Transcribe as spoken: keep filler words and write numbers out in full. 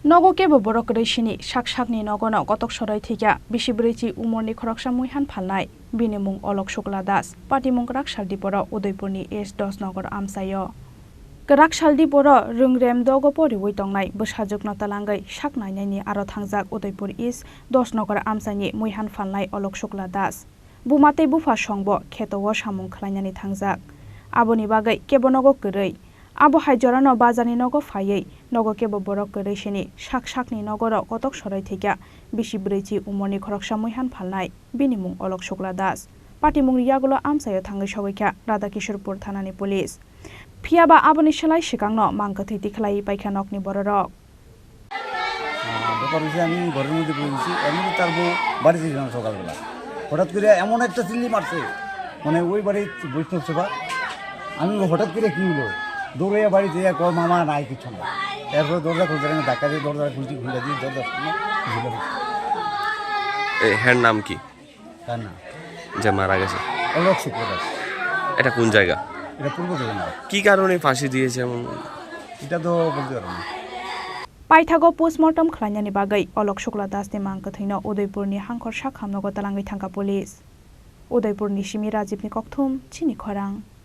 Nogo kebo borok kwrwi sini, sak sakni nogono kotok soroi thwikha bisi bwrwi chi umorni khoroksa muihan phalnai. Bini mung Olok Shukla Das, patimung Rakshal Diporo, Udaipurni East Dos Nogor amchaio. Rakshal Diporo rwngrem dogo poriwi tongnai bwsajwkno twlangwi sak nainani aro thangjak Udaipur East Dos Nogor amchaini muihan phalnai Olok Shukla Das. Buma tei bupha songbo kheto o samung khlainani thangjak. Aboni bagwi kebo nogo kwrwi. Abo hai jorano bazarni nogo phaiwi nogo kebo borok kwrwi sini, sak sakni nogoro kotok soroi thwikha bisi bwrwi chi umorni khoroksa muihan phalnai. Bini mung Olok Shukla Das. Patimungni yagulo amchaio thangwi sogwikha Radhakishorpur thanani police. Phiyaba aboni slai swkangno mang kwthwi tikhlaiwi paikha nokni bororok. আহ, ব্যাপার হচ্ছে, আমি ঘরের মধ্যে বসে গেছি, এর মধ্যে তার বউ বাড়ি থেকে গেলাম সকালবেলা। হঠাৎ করে এমন একটা চিল্লি মারছে, মানে, ওই বাড়ির বৈষ্ণব সভা। আমি বলি, "হঠাৎ করে কী হলো?" দৌড়ে বাড়িতে গিয়ে কয়, "মামা, নাই কিচ্ছু না।" এরপরে দরজা খুলতে, আমি ধাক্কা দিয়ে দরজা খুলছি, খুলে দিয়ে দরজা খুলে ঝুলে দিচ্ছি। এই হ্যার নাম কি? তার নাম? যে মারা গেছে? অলোক শুক্লদাস। এটা কোন জায়গা? এটা পূর্ব জগন্নাথ। কি কারণে ফাঁসি দিয়েছে এমন? এটা তো বলতে পারবো না। Paithago postmortem khlainani bagwi Olok Shukla Dasni mang kwthwino Udaipurni hangkhor sakhamnogo twlangwi thangkha police. Udaipurni simi Rajibni kokthum, chini khorang.